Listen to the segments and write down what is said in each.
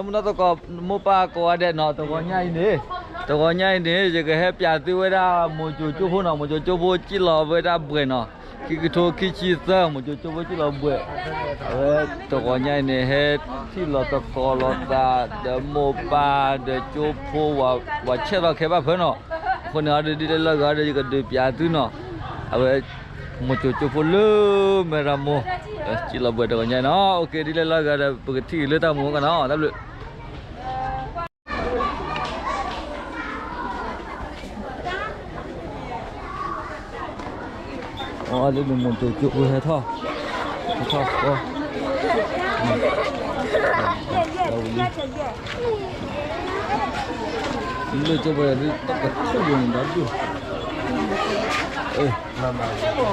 မုၢ်နီၢ်သကိး မိၢ်ပၢ်ကိးဂၤဒဲးနီၤ, တဂီၤညါအံၤန့ၣ်, တဂီၤညါအံၤန့ၣ် ယကဟဲပၠးသုဝဲဒၣ် မိၤစိၤကၠိဖိနီၤ, မိၤစိၤကၠိဖိစံၣ်လီၤဝဲဒၣ်ဘှဲးနီၤ, ခံကထိခံဆံသၢ မိၤစိၤကၠိဖိစံၣ်လီၤဘှဲး, အဝဲတဂီၤညါအံၤန့ၣ် ဟဲထံၣ်လီၤသကိးလိာ်သး ဒီးမိၢ်ပၢ်ဒီးကၠိဖိ ပှၤဆဲးထီၣ်ခဲဘၣ်ဖၢနီၤ, အဃိန့ၣ်အီၤဒီး ဒ်လဲၣ်လီၤဂာ်ဒီး ယကဒုးပၠးသုနီၤ, အဝဲ မိၤစိၤကၠိဖိလၢမဲရမိၢ် စံၣ်လီၤဘှဲးတဂီၤညါနီၤ, အိၣ်က့ၤ ဒ်လဲၣ်လီၤဂာ်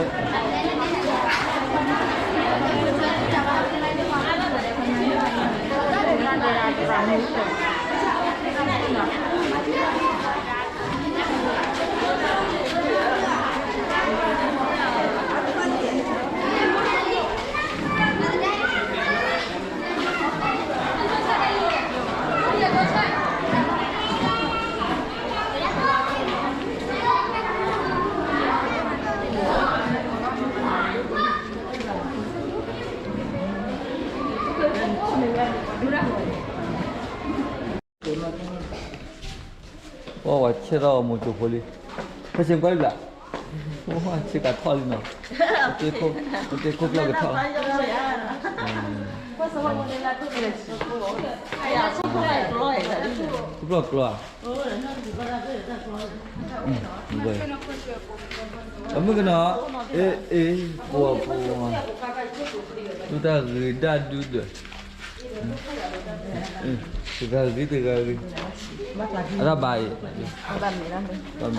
ဒီး ပကထံၣ်က့ၤလၢတၢ်မူအကနီၤ, တၢ်ဘျုး အီၤလၢနမိၤစိၤကၠိဖိ ဟဲထီၣ်, ဟဲထီၣ်ဃီ, လၢကၠိဖိ တၢ်ကထူၣ်ယိာ်န့ၣ်ဒီဒူၣ်, အ့ ပှၤဆဲးထီၣ်မိၤစိၤဖိလံ, ဖဲဆ့ကွၢ်လံဘျး, ဆ့ကၤထီၣ်လံနီၤ, ပတဲခိၣ်ပျီၢ်ကထီၣ်, ခိၣ်ပျီၢ်ကျီဧါ, အမုၢ်ကနီၤ, အ့ အ့ ပှၤပှၤ, ဒုၣ်တၢ်ဂ့ၤဒၣ်ဒုၣ်ဒီး တဂၤဂ့ၤတဂၤဂ့ၤ, အတၢ်ဘၣ်အံၤ, န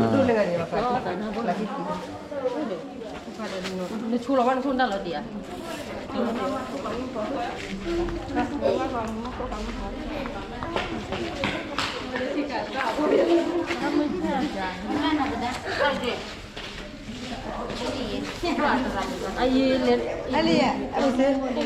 ဆိလီၤဘၣ်နခိၣ်နတၢ်လီၤတံၢ်ဧါ. အယံၤလဲၣ်, အလံယဲ, အလံစ့ ပှၤဘ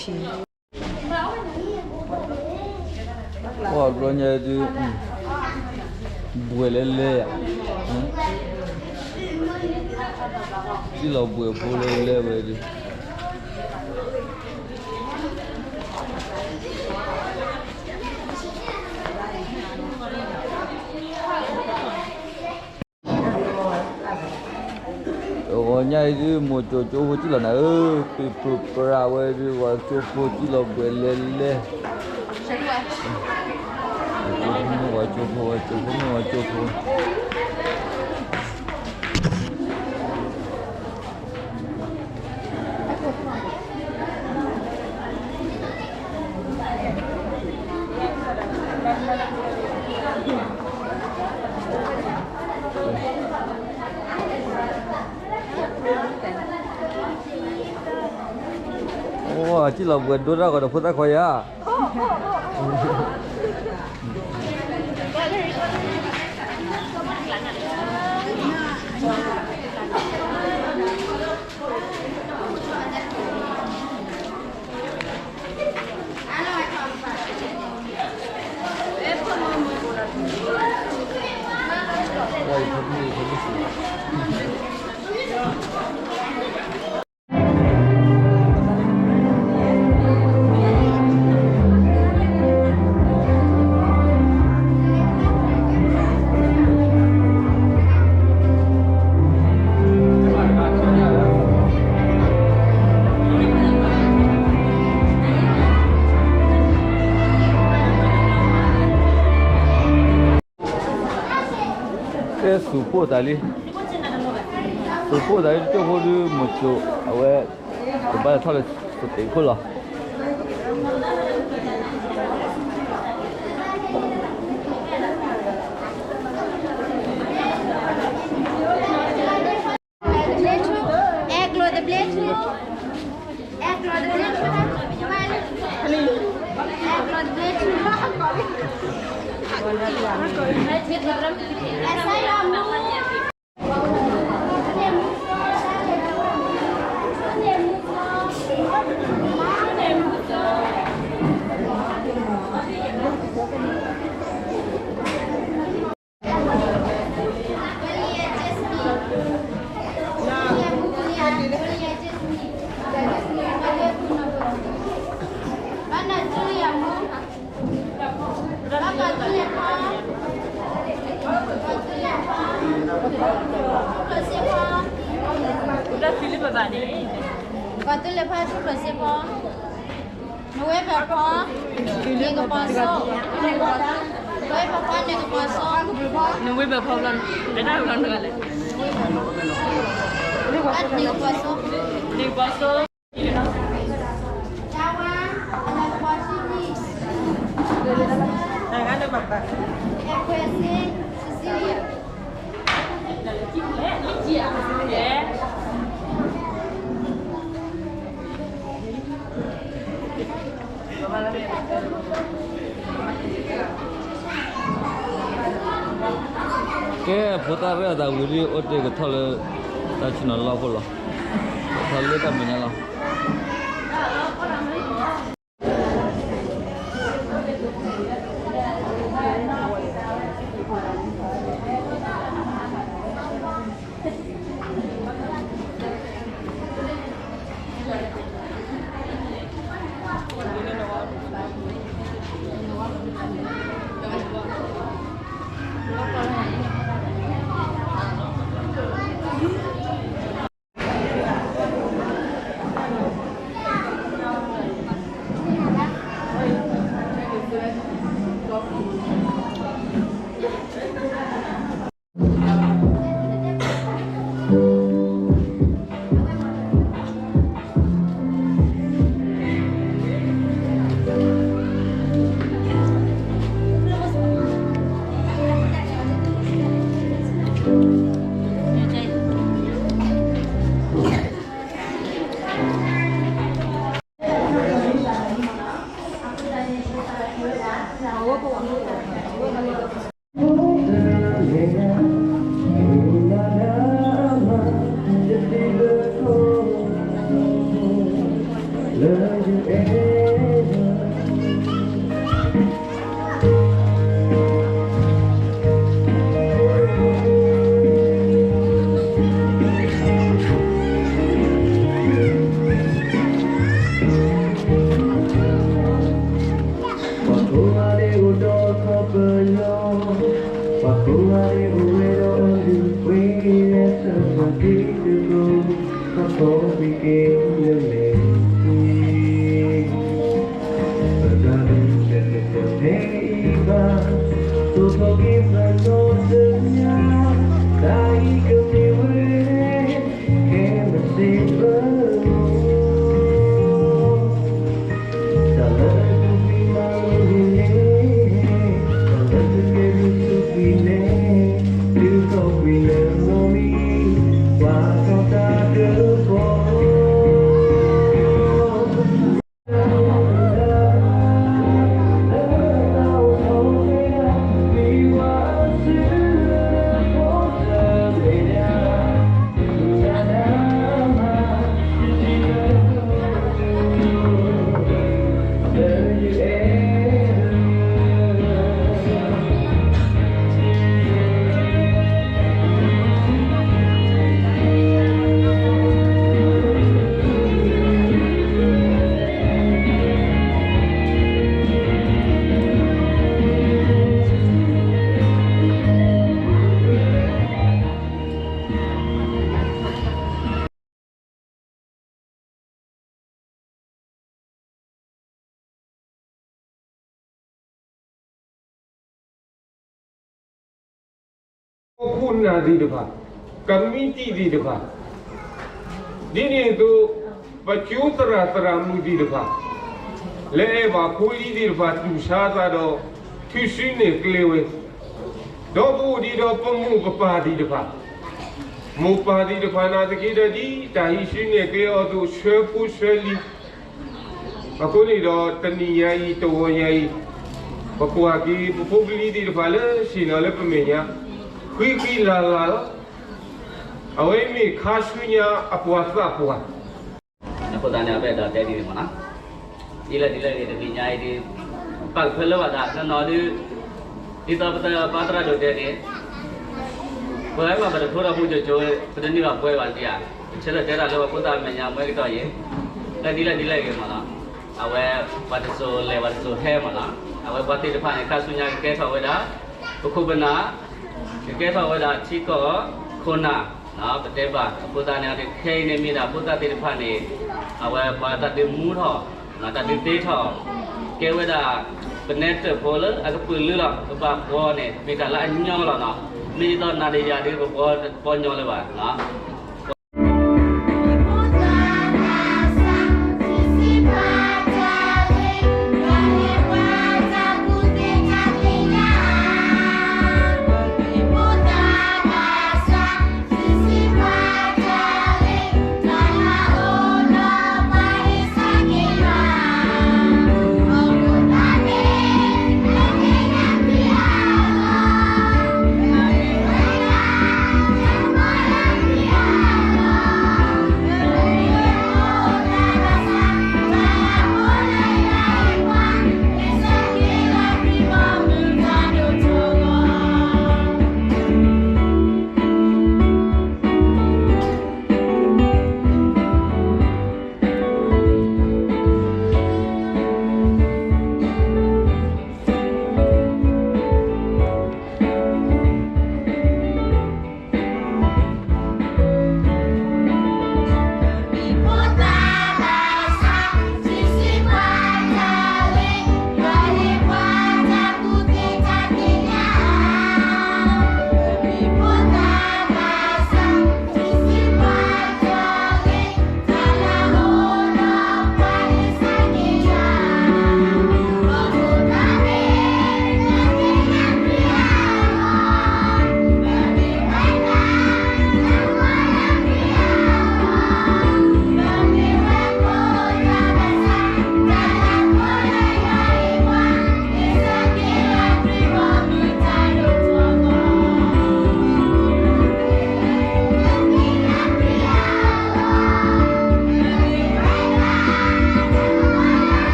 ျီညါဒုး ဘှဲးလဲၤလဲၤဧါ, စံၣ်လီၤဘှဲးဖိလဲၤလဲၤဝဲဒုး တဂီၤညါအံၤဒုး မိၤစိၤကၠိဖိစံၣ်လီၤနၤဧၢ, ပ့ၤပၢပြးဝဲဒုး ပှၤကၠိဖိစံၣ်လီၤဘှဲးလဲၤလဲၤ, ပှၤကၠိဖိမ့ၢ်ပှၤကၠိဖိ, ပှၤကၠိဖိမ့ၢ်ပှၤကၠိဖိ အိၣ် စံၣ်လီၤဘှဲးဒိတၢ်ဂီၤဒီးဖိသၣ်ခွါယၤ, အ သူၣ်ဖိတၢ်လံ, သူၣ်ဖိတၢ်လံ တကၠိၢ်ဖိဒုး မိၢ်စိး အဝဲ ကဘၣ်ထီၣ်လၢ စတ့းခိၣ်လီၤ. ကီၢ်သူလ့ၤဖါ ထူၣ်ဖျိးစ့ဖီ, နဝဲၢ်ပၢၤဖီ, နကပီၤစိ, နဝဲၢ်ပၢၤဖီ, နဝဲၢ်ပၢၤဖီဘျီ, နတၢ်ဘျီနဂၤလဲၣ်, နကပီၤစိ, နကပီၤစိ. ကဲ ဖိသၣ်ရဲၣ်အသးဝံၤလံ အိၣ်တ့ၢ်ကထီၣ်လၢ တၢ်ဆ့ၣ်နီၤလီၢ်ခိၣ်လီၤ. ကထီၣ်လၢတၢ်မဲာ်ညါလီၤ. ပှၤကိးဂၤဒဲးအိၣ်ဒီးခီၣ်ပယီၤ, ပှၤကိးဂၤဒဲးအိၣ်ဝဲဒီးအီၤဒုးပှ့ၤ လဲၤဆၢထၢၣ်သကိး ခီၣ်ခိၣ်ပံၤက့ၤလၢမဲာ် ခိၣ်နၢ်သ့ၣ်တဖၣ်, ကမံးတံာ်သ့ၣ်တဖၣ်, ဒ်န့ၣ်အသိး ပကၠိသရၣ်သရၣ်မုၣ်သ့ၣ်တဖၣ်, လၢအဲၣ်ဘၣ်ဖိလံၤသ့ၣ်တဖၣ် တူၢ်ဆါအသးဒီး ထုးစုနဲၣ်ကျဲဝဲ, ဒီးပအိၣ်ဒံးဒီးပမိၢ်ပပၢ်သ့ၣ်တဖၣ်, မိၢ်ပၢ်သ့ၣ်တဖၣ်နာ်သက့ဒီး ဒ်တၢ်ဟံးစုနဲၣ်ကျဲအီၤအသိး ဆှၢဖိဆှၢလံၤ အဃိန့ၣ်ဒီး တနံၤညါအံၤ တဂီၤညါအံၤ ပကွၢ်က့ၤပဖိပလံၤသ့ၣ်တဖၣ်လၢဆ့ၣ်နီၤလၢပမဲာ်ညါ ဃံဃံလၤလၤလီၤ. အဝဲမ့ၢ်ခါဆူညါအပှၤသးပှၢ် အဃိသတးန့ၣ် အဝဲဒီးတဲဒ်န့ၣ်မ့ၢ်နီၤ, ဒ်လဲၣ်ဒ်လဲၣ်ဂ့ၤ တနံၤညါအံၤဒ် ပာ်ကဖၢလၢဘၣ်သးနီၢ်နီၢ်ဒ် ဒ်သိးပသရၣ်ဘါသရၣ်ဒိၣ်တဲန့ၣ် ပှၤမၤပတထိဒီးမူကၠိကၠိ ပတန့ၢ်ဘၣ်ပှဲၤဘၣ်ဒံးဧါ, ပဆၢထၢၣ်တဲတၢ်လၢပှၤဖိသၣ်မဲာ်ညါမွဲကတီၢ်အံၤ လၢဒ်လဲၣ်ဒ်လဲၣ်ဂ့ၤမ့ၢ်နီၤ, အဝဲပှၤတစိၤလဲၤပှၤတစိၤဟဲမ့ၢ်နီၤ, အဝဲပှၤသ့ၣ်တဖၣ်န့ၣ် ခါဆူညါကကဲထီၣ်ဝဲဒၣ် ပခိၣ်ပနၢ် ကကဲထီၣ်ဝဲဒၣ်ထံကီၢ်ခိၣ်နၢ် ပတဲဘၣ် အဃိသတးန့ၣ် ခဲအံၤန့ၣ်မ့ၢ်ဒၣ်ဖိသၣ်သ့ၣ်တဖၣ်န့ၣ် အဝဲပှၤတၢ်ဒုးမူထီၣ် တၢ်ဒုးသ့ထီၣ် ကဲဝဲဒၣ် ပနဲတၢၣ်ဖိလၢအကပုာ်လုလီၤ ကဘၣ်ပှီၢ်န့ၣ် မ့ၢ်တၢ်လၢအညီလီၤနီၤ, မ့ၢ်ဒ်သိးနၤဒီးယၤဒ် ပပှီၢ်ညီလၢၤဘၣ်နီၤ.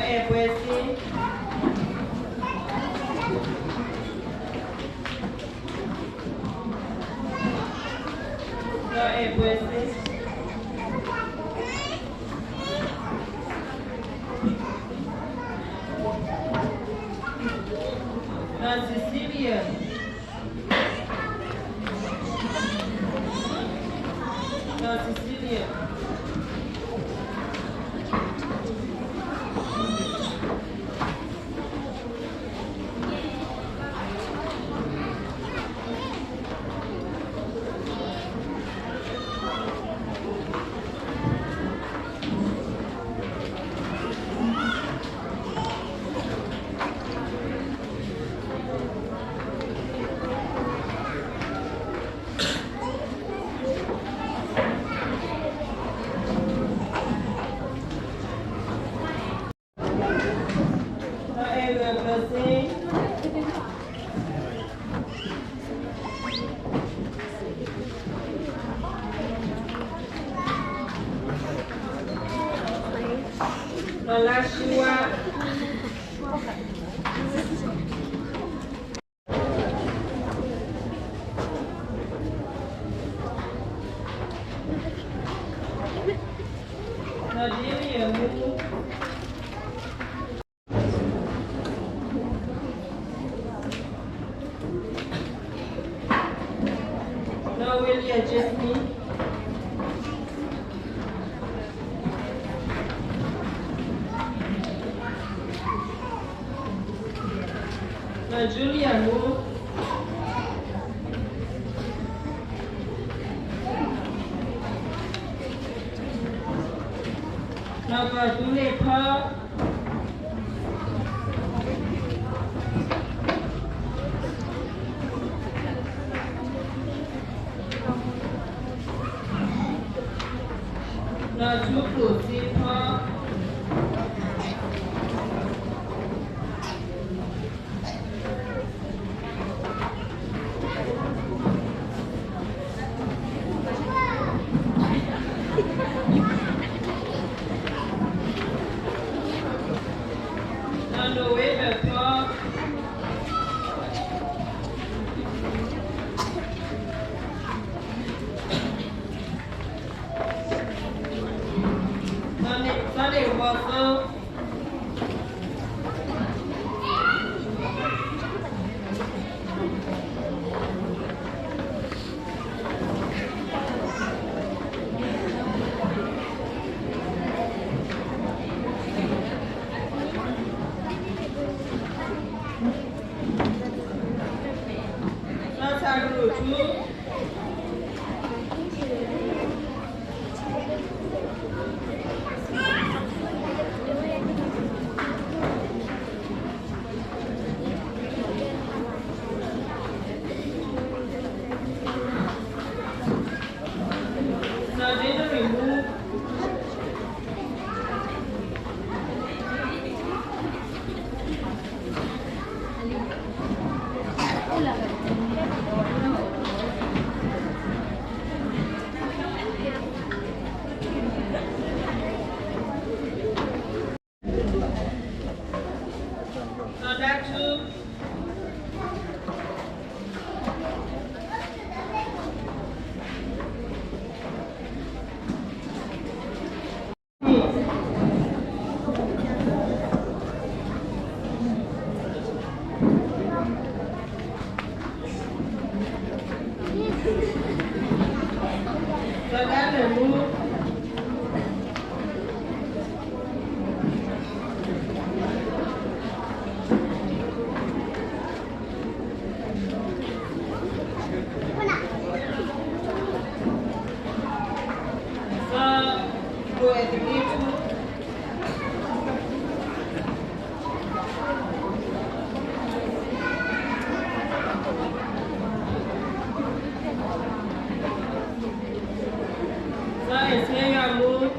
အဲၣ်ပှဲၤစ့, ဒီးအဲၣ်ပှဲၤစ့, ဒီး Cecilia, ဒီး Cecilia. ဒီးလါၡူဝါ, ဒီးဒ့မုၣ်အမူ, ဒီးဝ့လံအကၠ့မံ, ဒီးကၠူလံအမူ, ဒီးကီၢ်သူလ့ၤဖီ, ဒီးထူကျိၣ်စ့ဖီ, ဒီးနိၣ်ဝ့ဘၢၣ်ဖီ, ဒီးန့ၣ်သီန့ၣ်ကဘီသီ, ဒီးဆၣ်ကရူၢ်ထူ, ဒီးဒ့တရံၣ်မူ, ဒီးဒၣ်ထူ, ဒီးဒၣ်နၢၣ်မူ, ဒီးဒိၣ်အဲၣ်တက့ၢ်ထူ, ဒီးအဲၣ်ဆဲယွၤမူ, ဒီး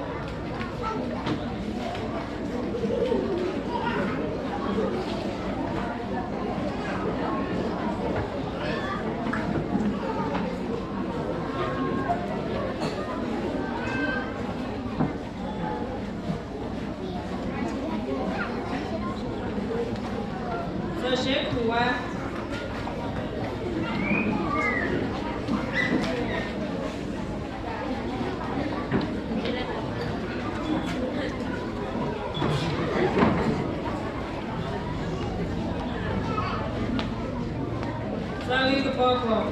ကီၢ်ကီၢ် ဒီးပိာ်ထွဲ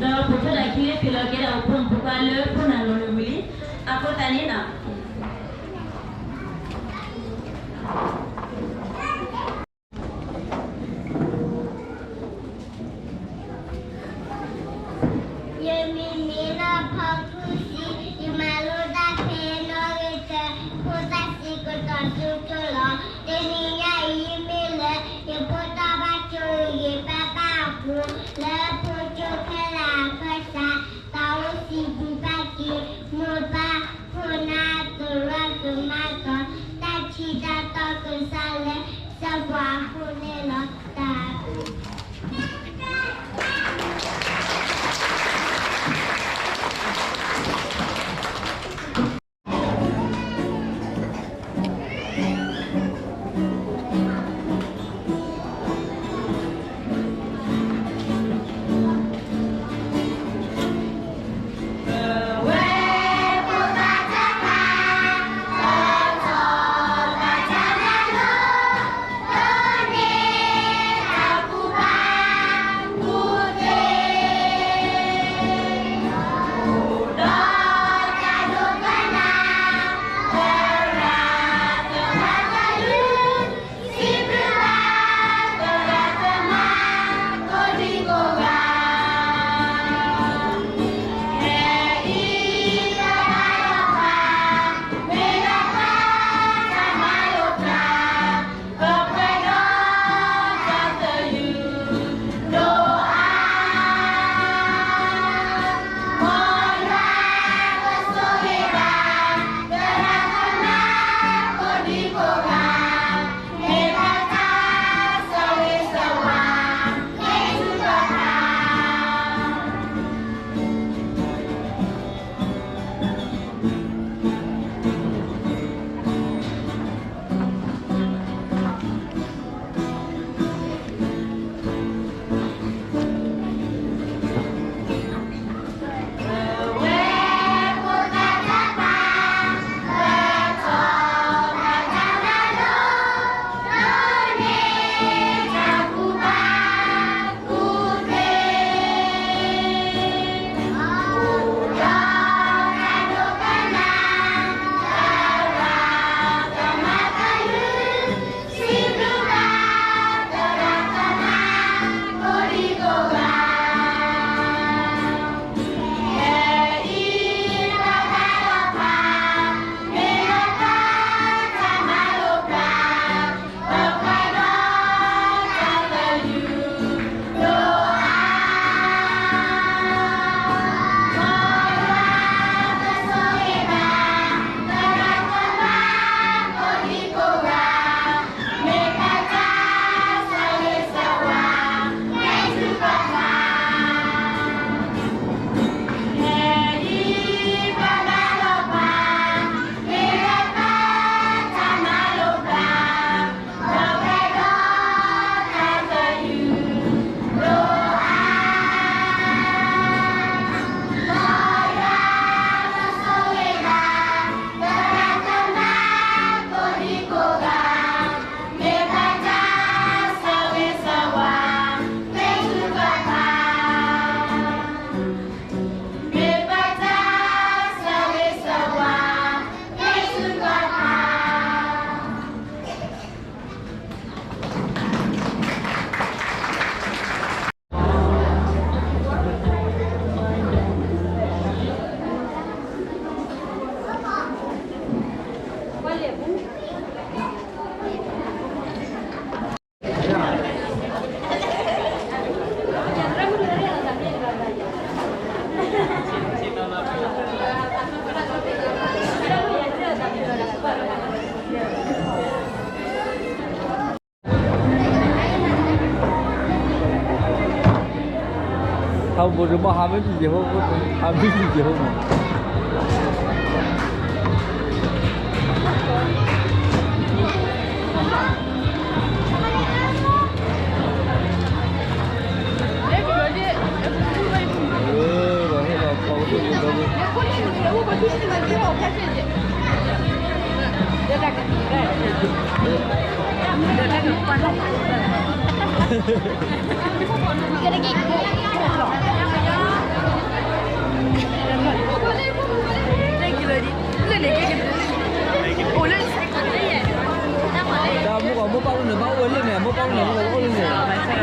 ဒၣ်ခံလၢပှဲၤလီၤက့ၤဒၣ်ပဖိမုၣ်ဖိခွါလၢဖိနၢ်လီၤန့ၣ်ဝံၤလံ. အဃိသတးန့ၣ် ယမံၤမ့ၢ်နီၢ်ဖီကူစံ, ယမၤလိတၢ်ဖဲနီၣ်ဂံၢ်တၢ, ဖိသၣ်စံးကတီၤကၠိကၠိလီၤ. တနံၤညါအံၤမ့ၢ်လၢ ယဖိသၣ်ဘၣ်ကၠိဂ့ၤဂ့ၤဘၣ်ဘၣ်အပူၤ, လၢဖိကၠိခဲလၢာ်အခၢၣ်စး, သးအိၣ်စံးဘျုးဘၣ်က့ၤ မိၢ်ပၢ် ခိၣ်နၢ်သရၣ်သမါဒီး တၢ်ထံတၢ်တီကစၢ်လၢ စၢၤပှၤအဃိန့ၣ်လီၤ. တၢ် အိၣ်တဘၣ်ဟးမ့ၢ်ယံာ်ယံာ်ဖိ, ဟးမ့ၢ်ယံာ်ယံာ်ဖိမး. တၢ်မုၢ်ကီၢ်မိၢ်ပၢ်လၢန့ၣ် ဘၣ်အိၣ်ဝဲလၢန့ၣ်, မိၢ်ပၢ်လၢန့ၣ် ဘၣ်အိၣ်ဝဲလၢန့ၣ်.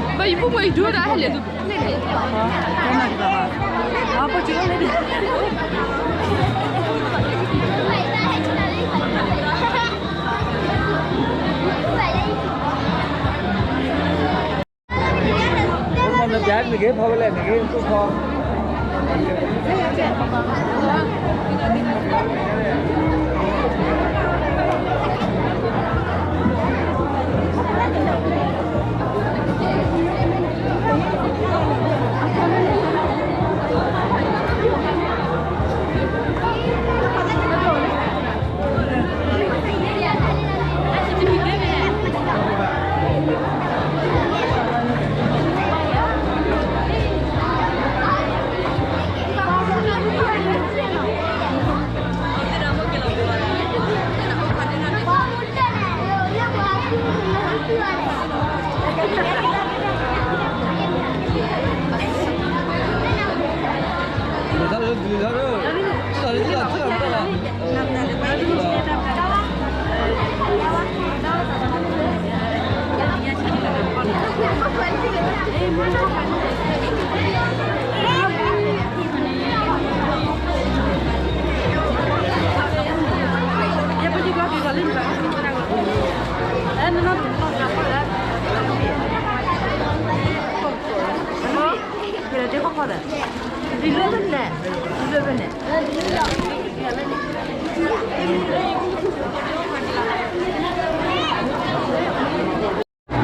ဘၣ်ယဖိမ့ၢ်ယဒိၣ်ဒၣ်ဟဲလဲၣ်, နက့ၤဖီဝဲလဲၣ်, နက့ၤသူၣ်ဖီ. လီၤဖိဒိၣ်အီၤ က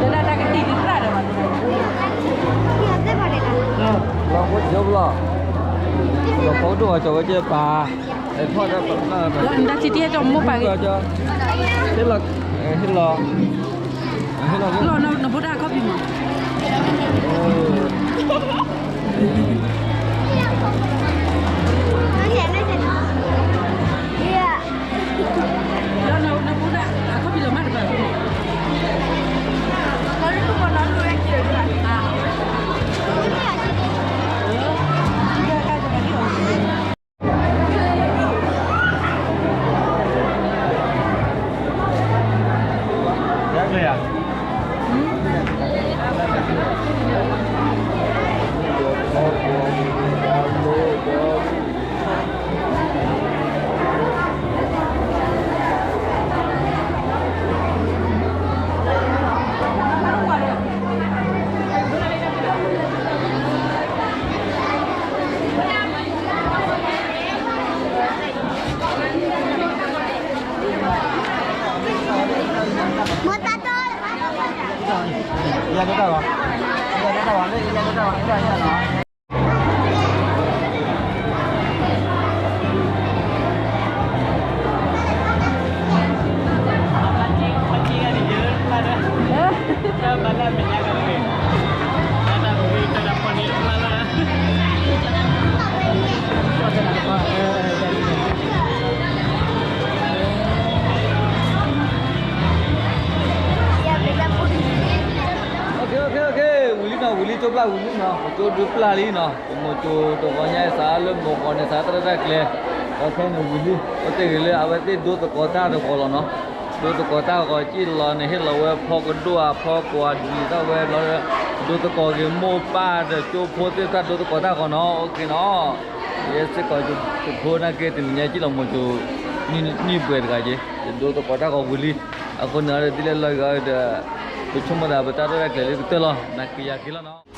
ၠီၤဝဲကဲပၢ်, ထီၣ်ဒၣ်ပ, နတၢ်ထံၣ်တံၢ်ဟဲကၠီမိၢ်ပၢ်ဂ့ၤ, ဟ့ၣ်လီၤ, ဟ့ၣ်လီၤ, ဟ့ၣ်လီၤ, နဖိဒၣ်ခီၣ်ဖံးမး. ဝံၤလံနီၤ, ဝံၤလံ ကၠိပျၢ်ဝံၤလံနီၤ, ကၠိဒုပျၢ်လံနီၤ, ပမိၢ်ကၠိတဂီၤညါအံၤ စးလၢမိၢ်ကီၢ်န့ၣ် စးတၢ်ရဲၣ်တၢ်ကျဲၤ, ဒီးခဲအံၤန့ၣ်ဝံၤလံ, အိၣ်တ့ၢ်ဂ့ၤလၢအဝဲသ့ၣ်ဒိသကိးတၢ်တဂီၤလီၤနီၤ, ဒိသကိးတၢ်ဂီၤ ကံၣ်လီၤန့ၣ် ဟ့ၣ်လီၤဝဲဖီကဒိၣ်အဖီကွီၤဒ်သိးဝဲဘျီ, ဒိသကိးက့ၤမိၢ်ပၢ်ဒီးကၠိဖိသ့ၣ်တဖၣ် ဒိသကိးတၢ်ဂီၤနီၤ, အိၣ်က့ၤနီၤ, ယဲစ့ၢ်ကီး ယဖိနာ်က့ တနံၤညါ ကံၣ်လီၤမိၢ်ကၠိ နံၣ်ဘှဲးတဂၤက့ၤ, ယဒိသကိးတၢ်ဂီၤဝံၤလံ, အဃိန့ၣ်ဒ်လဲၣ်လီၤဂၤဒီး, ပဆိကမိၣ်သး ပတၢ်ရဲၣ်တၢ်ကျဲၤလၢကတၢၢ်လီၤ, နာ်က့ၤယၤက့ၤလီၤနီၤ.